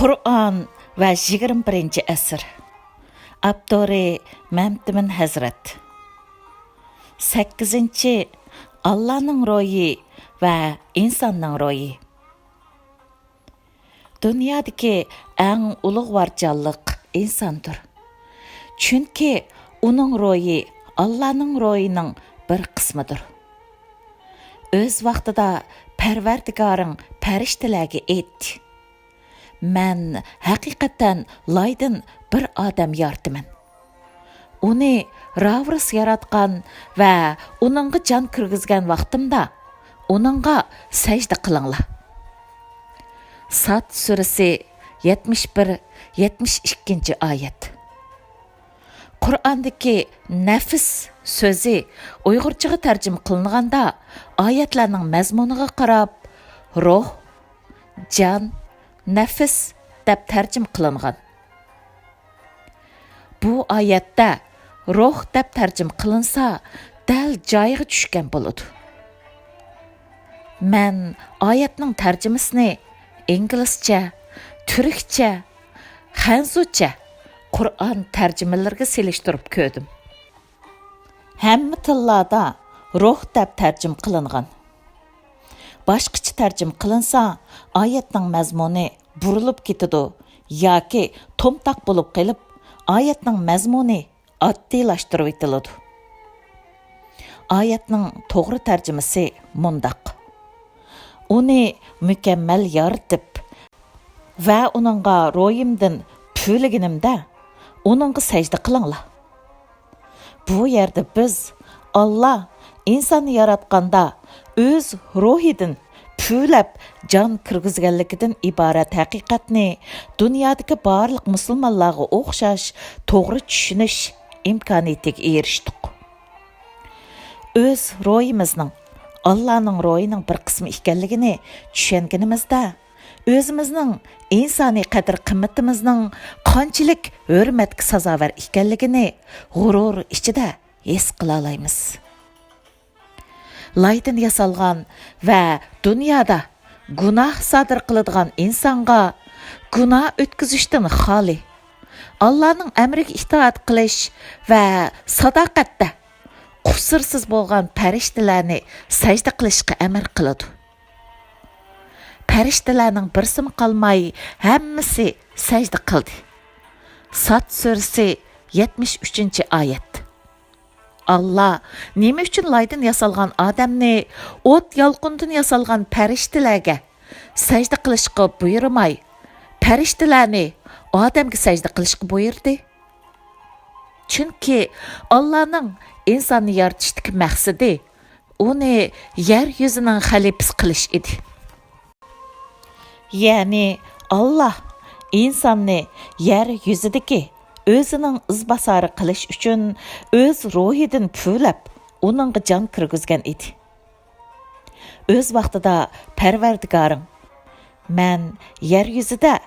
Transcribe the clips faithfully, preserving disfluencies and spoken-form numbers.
قۇرئان ۋە يىگىرمە بىرىنچى ئەسىر. ئاپتورى مەمتىمىن ھەزرەت. سەككىزىنچى، ئاللانىڭ روھى ۋە ئىنساننىڭ روھى. دۇنيادىكى ئەڭ ئۇلۇغۋار جانلىق ئىنساندۇر. چۈنكى ئۇنىڭ روھى ئاللانىڭ روھىنىڭ بىر قىسمىدۇر. ئۆز ۋاقتىدا پەرۋەردىگارىڭ پەرىشتىلەرگە ئېيتتى: «مەن ھەقىقەتەن لايدىن بىر ئادەم يارىتىمەن. ئۇنى راۋۇرۇس ياراتقان ۋە ئۇنىڭغا جان كىرگۈزگەن ۋاقتىمدا ئۇنىڭغا سەجدە قىلىڭلار.» ساد سۈرىسى، يەتمىش بىر، يەتمىش ئىككىنچى ئايەت. قۇرئاندىكى نەفس سۆزى ئۇيغۇرچىغا تەرجىمە قىلىنغاندا، ئايەتلەرنىڭ مەزمۇنىغا قاراپ، روھ، جان، نەفس دەپ تەرجىمە قىلىنغان. بۇ ئايەتتە روھ دەپ تەرجىمە قىلىنسا، دەل جايىغا چۈشكەن بولىدۇ. مەن ئايەتنىڭ تەرجىمىسىنى ئىنگلىزچە، تۈركچە، خەنزۇچە قۇرئان تەرجىمىلىرىگە سېلىشتۇرۇپ كۆردۈم. ھەممە تىللاردا روھ دەپ تەرجىمە قىلىنغان. باشقىچە تەرجىمە قىلىنسا، ئايەتنىڭ مەزمۇنى بۇرۇلۇپ كېتىدۇ ياكى تومتاق بولۇپ قېلىپ، ئايەتنىڭ مەزمۇنى ئاددىيلاشتۇرۇۋېتىلىدۇ. ئايەتنىڭ توغرا تەرجىمىسى مۇنداق: «ئۇنى مۇكەممەل يارىتىپ ۋە ئۇنىڭغا روھىمدىن پۈۋلىگىنىمدە، ئۇنىڭغا سەجدە قىلىڭلار.» بۇ يەردە بىز ئاللا ئىنساننى ياراتقاندا ئۆز روھىدىن پۈۋلەپ جان كىرگۈزگەنلىكىدىن ئىبارەت ھەقىقەتنى دۇنيادىكى بارلىق مۇسۇلمانلارغا ئوخشاش توغرا چۈشىنىش ئىمكانىيىتىگە ئېرىشتۇق. ئۆز روھىمىزنىڭ ئاللانىڭ روھىنىڭ بىر قىسمى ئىكەنلىكىنى چۈشەنگىنىمىزدە، ئۆزىمىزنىڭ ئىنسانىي قەدىر-قىممىتىمىزنىڭ قانچىلىك ھۆرمەتكە سازاۋەر ئىكەنلىكىنى غۇرۇر ئىچىدە ھېس قىلالايمىز. لايدىن ياسالغان ۋە دۇنيادا گۇناھ سادىر قىلىدىغان ئىنسانغا گۇناھ ئۆتكۈزۈشتىن خالىي، ئاللانىڭ ئەمرىگە ئىتائەت قىلىش ۋە ساداقەتتە قۇسۇرسىز بولغان پەرىشتىلەرنى سەجدە قىلىشقا ئەمر قىلىدۇ. پەرىشتىلەرنىڭ بىرسىمۇ قالماي ھەممىسى سەجدە قىلدى. ساد سۈرىسى، يەتمىش ئۈچىنچى ئايەت. ئاللا نېمە ئۈچۈن لايدىن ياسالغان ئادەمنى ئوت يالقۇندىن ياسالغان پەرىشتىلەرگە سەجدە قىلىشقا بۇيرۇماي، پەرىشتىلەرنى ئادەمگە سەجدە قىلىشقا بۇيرۇدى؟ چۈنكى ئاللانىڭ ئىنساننى يارىتىشتىكى مەقسىتى ئۇنى يەر يۈزىنىڭ خەلىپىسى قىلىش ئىدى. يەنى ئاللا ئىنساننى يەر يۈزىدىكى ئۆزىنىڭ ئىزباسارى قىلىش ئۈچۈن ئۆز روھىدىن پۈۋلەپ، ئۇنىڭغا جان كىرگۈزگەن ئىدى. ئۆز ۋاقتىدا پەرۋەردىگارىڭ، «مەن يەر يۈزىدە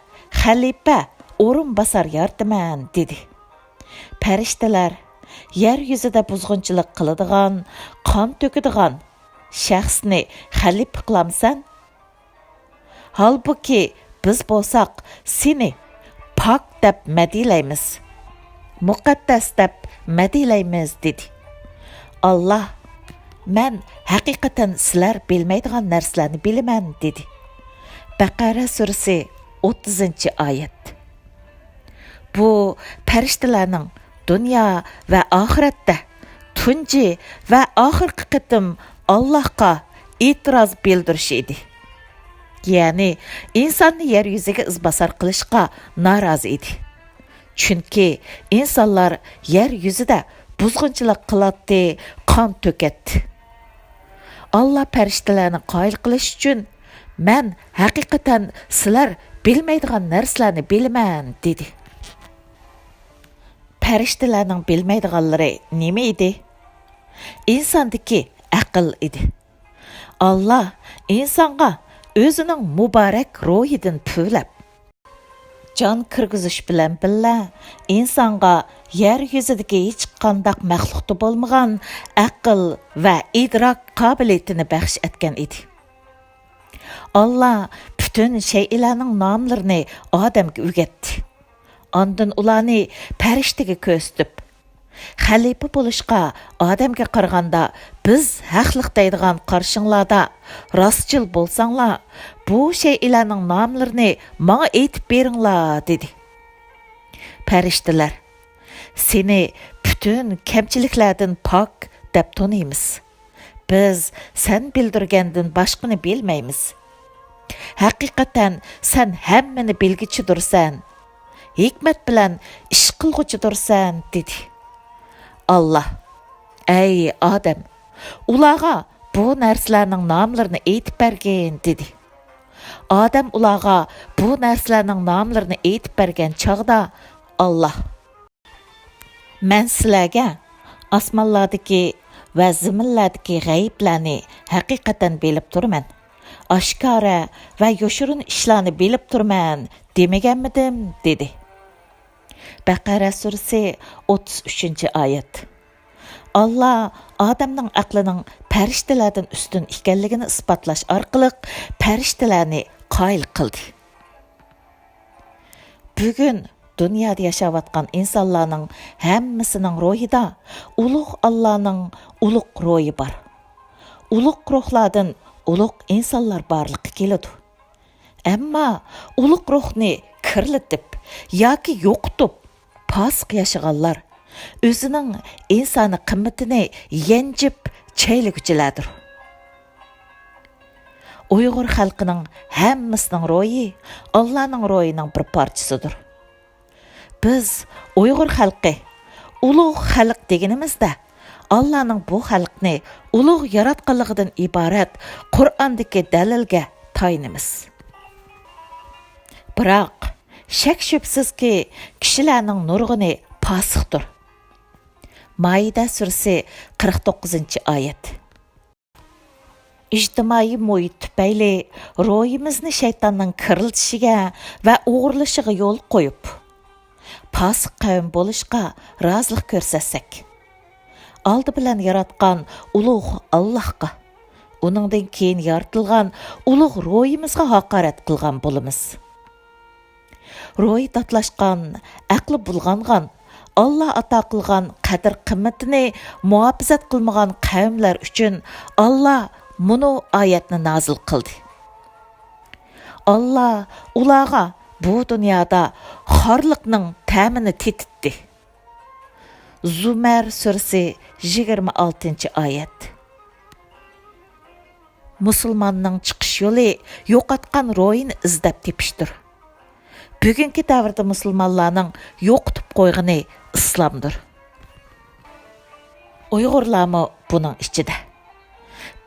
خەلىپە، ئورۇنباسار يارىتىمەن» دېدى. پەرىشتىلەر، «يەر يۈزىدە بۇزغۇنچىلىق قىلىدىغان، قان تۆكىدىغان شەخسنى خەلىپە قىلامسەن؟ ھالبۇكى، بىز بولساق سېنى پاك دەپ مەدھىيلەيمىز، مۇقەددەس دەپ مەدھىيلەيمىز» دېدى. ئاللا، «مەن ھەقىقەتەن سىلەر بىلمەيدىغان نەرسىلەرنى بىلىمەن» دېدى. بەقەرە سۈرىسى، ئوتتۇزىنچى ئايەت. بۇ پەرىشتىلەرنىڭ دۇنيا ۋە ئاخىرەتتە تۇنجى ۋە ئاخىرقى قېتىم ئاللاھقا ئېتىراز بىلدۈرۈشى ئىدى. يەنى ئىنساننى يەر يۈزىگە ئىزباسار قىلىشقا نارازى ئىدى. چۈنكى ئىنسانلار يەر يۈزىدە بۇزغۇنچىلىق قىلاتتى، قان تۆكەتتى. ئاللا پەرىشتىلەرنى قايىل قىلىش ئۈچۈن، «مەن ھەقىقەتەن سىلەر بىلمەيدىغان نەرسىلەرنى بىلىمەن» دېدى. پەرىشتىلەرنىڭ بىلمەيدىغانلىرى نېمە ئىدى؟ ئىنساندىكى ئەقىل ئىدى. ئاللا ئىنسانغا ئۆزىنىڭ مۇبارەك روھىدىن پۈۋلەپ، جان كىرگۈزۈش بىلەن بىللە، ئىنسانغا يەر يۈزىدىكى ھېچقانداق مەخلۇقتا بولمىغان ئەقىل ۋە ئىدراك قابىلىيىتىنى بەخش ئەتكەن ئىدى. ئاللا پۈتۈن پۈتۈن شەيئىلەرنىڭ ناملىرىنى ئادەمگە ئۆگەتتى. ئاندىن ئۇلارنى پەرىشتىگە كۆرسىتىپ، خەلىپە بولۇشقا ئادەمگە قارىغاندا بىز ھەقلىق دەيدىغان قارىشىڭلاردا راستچىل بولساڭلار، بۇ شەيئىلەرنىڭ ناملىرىنى ماڭا ئېيتىپ بېرىڭلار، دېدى. پەرىشتىلەر، سېنى پۈتۈن كەمچىلىكلەردىن پاك دەپ تونۇيمىز. بىز سەن بىلدۈرگەندىن باشقىنى بىلمەيمىز. ھەقىقەتەن سەن ھەممىنى بىلگۈچىدۇرسەن. ھېكمەت بىلەن ئىش قىلغۇچىدۇرسەن، دېدى. ئاللا، ئەي ئادەم، ئۇلارغا بۇ نەرسىلەرنىڭ ناملىرىنى ئېيتىپ بەرگىن، دېدى. ئادەم ئۇلارغا بۇ نەرسىلەرنىڭ ناملىرىنى ئېيتىپ بەرگەن چاغدا، ئاللا، مەن سىلەرگە ئاسمانلاردىكى ۋە زېمىنلاردىكى غەيىبلەرنى ھەقىقەتەن بىلىپ تۇرىمەن، ئاشكارا ۋە يوشۇرۇن ئىشلارنى بىلىپ تۇرىمەن دېمىگەنمىدىم؟ دېدى. بەقەرە سۈرىسى، ئوتتۇز ئۈچىنچى ئايەت. ئاللا ئادەمنىڭ ئەقلىنىڭ پەرىشتىلەردىن ئۈستۈن ئىكەنلىكىنى ئىسپاتلاش ئارقىلىق پەرىشتىلەرنى قايىل قىلدى. بۈگۈن دۇنيادا ياشاۋاتقان ئىنسانلارنىڭ ھەممىسىنىڭ روھىدا ئۇلۇغ ئاللانىڭ ئۇلۇغ روھى بار. ئۇلۇغ روھلاردىن ئۇلۇغ ئىنسانلار بارلىققا كېلىدۇ. ئەمما ئۇلۇغ روھنى كىرلىتىپ ياكى يوقىتىپ، پاسىق ياشىغانلار ئۆزىنىڭ ئىنسانىي قىممىتىنى يەنجىپ چەيلىگۈچىلەردۇر. ئۇيغۇر خەلقىنىڭ ھەممىسىنىڭ روھى ئاللانىڭ روھىنىڭ بىر پارچىسىدۇر. بىز ئۇيغۇر خەلقى ئۇلۇغ خەلق دېگىنىمىزدە، ئاللانىڭ بۇ خەلقنى ئۇلۇغ ياراتقانلىقىدىن ئىبارەت قۇرئاندىكى دەلىلگە تايىنىمىز. بىراق، شەك-شۈبھىسىزكى، كىشىلەرنىڭ نۇرغۇنى پاسىقتۇر. مائىدە سۈرىسى، قىرىق توققۇزىنچى ئايەت. ئىجتىمائىي مۇھىت تۈپەيلى روھىمىزنى شەيتاننىڭ كىرلىتىشىگە ۋە ئوغرىلىشىغا يول قويۇپ، پاسىق قەۋم بولۇشقا رازىلىق كۆرسەتسەك، ئالدى بىلەن ياراتقان ئۇلۇغ ئاللاھقا، ئۇنىڭدىن كېيىن يارىتىلغان ئۇلۇغ روھىمىزغا ھاقارەت قىلغان بولىمىز. روھى داتلاشقان، ئەقلى بۇلغانغان، ئاللا ئاتا قىلغان قەدىر-قىممىتىنى مۇھاپىزەت قىلمىغان قەۋملەر ئۈچۈن ئاللا مۇنۇ ئايەتنى نازىل قىلدى. ئاللا ئۇلارغا بۇ دۇنيادا خارلىقنىڭ تەمىنى تېتىتتى. زۇمەر سۈرىسى، يىگىرمە ئالتىنچى ئايەت. مۇسۇلماننىڭ چىقىش يولى يوقاتقان روھىنى ئىزدەپ تېپىشتۇر. بۈگۈنكى دەۋردە مۇسۇلمانلارنىڭ يوقىتىپ قويغىنى ئىسلامدۇر. ئۇيغۇرلارمۇ بۇنىڭ ئىچىدە.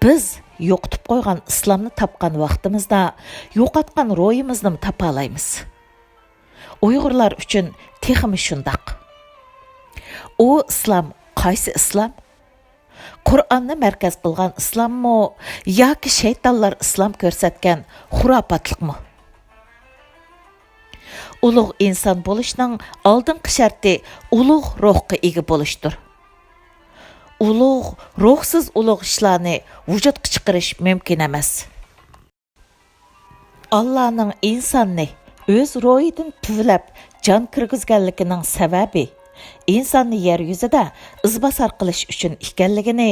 بىز يوقىتىپ قويغان ئىسلامنى تاپقان ۋاقتىمىزدا يوقاتقان روھىمىزنىمۇ تاپالايمىز. ئۇيغۇرلار ئۈچۈن تېخىمۇ شۇنداق. ئۇ ئىسلام قايسى ئىسلام؟ قۇرئاننى مەركەز قىلغان ئىسلاممۇ ياكى شەيتانلار ئىسلام كۆرسەتكەن خۇراپاتلىقمۇ؟ ئۇلۇغ ئىنسان بولۇشنىڭ ئالدىنقى شەرتى ئۇلۇغ روھقا ئىگە بولۇشتۇر. ئۇلۇغ روھسىز ئۇلۇغ ئىشلارنى ۋۇجۇدقا چىقىرىش مۇمكىن ئەمەس. ئاللانىڭ ئىنساننى ئۆز روھىدىن پۈۋلەپ جان كىرگۈزگەنلىكىنىڭ سەۋەبى ئىنساننى يەر يۈزىدە ئىزباسار قىلىش ئۈچۈن ئىكەنلىكىنى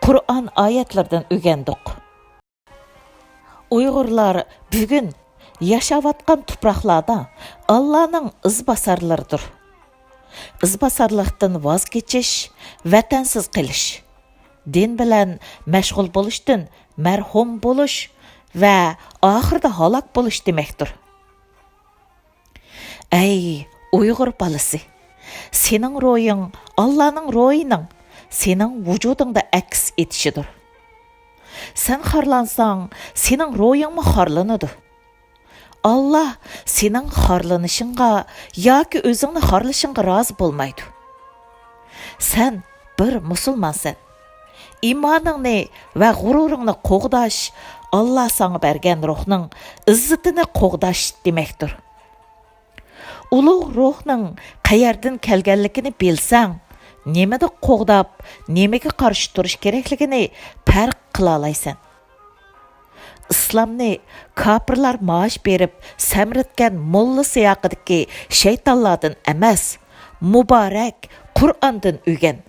قۇرئان ئايەتلىرىدىن ئۆگەندۇق. ئۇيغۇرلار بۈگۈن ياشاۋاتقان تۇپراقلاردا ئاللانىڭ ئىزباسارلىرىدۇر. ئىزباسارلىقتىن ۋاز كېچىش، ۋەتەنسىز قېلىش، دىن بىلەن مەشغۇل بولۇشتىن مەھرۇم بولۇش ۋە ئاخىرىدا ھالاك بولۇش دېمەكتۇر. ئەي ئۇيغۇر بالىسى، سېنىڭ روھىڭ ئاللانىڭ روھىنىڭ سېنىڭ ۋۇجۇدۇڭدا ئەكس ئېتىشىدۇر. سەن خارلانساڭ، سېنىڭ روھىڭمۇ خارلىنىدۇ. ئاللا سېنىڭ خارلىنىشىڭغا ياكى ئۆزۈڭنى خارلىشىڭغا رازى بولمايدۇ. سەن بىر مۇسۇلمانسەن. ئىمانىڭنى ۋە غۇرۇرۇڭنى قوغداش، ئاللا ساڭا بەرگەن روھنىڭ ئىززىتىنى قوغداش دېمەكتۇر. ئۇلۇغ روھنىڭ قەيەردىن كەلگەنلىكىنى بىلسەڭ، نېمىنى قوغداپ، نېمىگە قارشى تۇرۇش كېرەكلىكىنى پەرق قىلالايسەن. ئىسلامنى كاپىرلار مائاش بېرىپ سەمرىتكەن موللا سىياقىدىكى شەيتانلاردىن ئەمەس، مۇبارەك قۇرئاندىن ئۆگەن.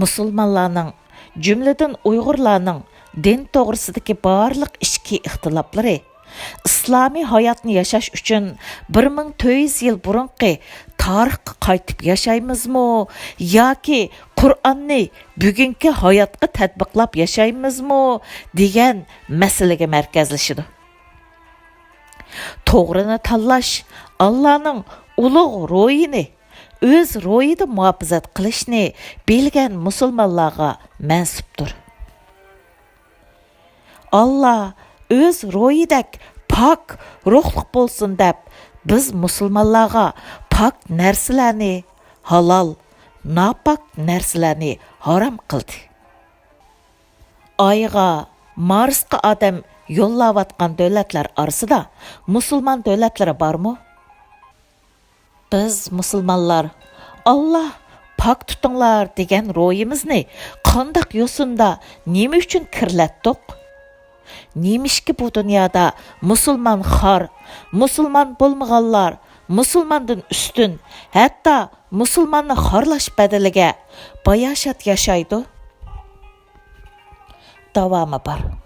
مۇسۇلمانلارنىڭ، جۈملىدىن ئۇيغۇرلارنىڭ دىن توغرىسىدىكى بارلىق ئىچكى ئىختىلاپلىرى، ئىسلامىي ھاياتنى ياشاش ئۈچۈن بىر مىڭ تۆت يۈز يىل بۇرۇنقى تارىخقا قايتىپ ياشايمىزمۇ ياكى قۇرئاننى بۈگۈنكى ھاياتقا تەتبىقلاپ ياشايمىزمۇ دېگەن مەسىلىگە مەركەزلىشىدۇ. توغرىنى تاللاش ئاللانىڭ ئۇلۇغ روھىنى ئۆز روھىدا مۇھاپىزەت قىلىشنى بىلگەن مۇسۇلمانلارغا مەنسۇپتۇر. ئاللا ئۆز روھىدەك پاك روھلۇق بولسۇن دەپ، بىز مۇسۇلمانلارغا پاك نەرسىلەرنى ھالال، ناپاك نەرسىلەرنى ھارام قىلدى. ئايغا، مارسقا ئادەم يوللاۋاتقان دۆلەتلەر ئارىسىدا مۇسۇلمان دۆلەتلىرى بارمۇ؟ بىز مۇسۇلمانلار «ئاللا پاك تۇتۇڭلار» دېگەن روھىمىزنى قانداق يوسۇندا، نېمە ئۈچۈن كىرلەتتۇق؟ نېمىشقا بۇ دۇنيادا مۇسۇلمان خار، مۇسۇلمان بولمىغانلار مۇسۇلماندىن ئۈستۈن، ھەتتا مۇسۇلماننى خارلاش بەدىلىگە باياشات ياشايدۇ؟ داۋامى بار.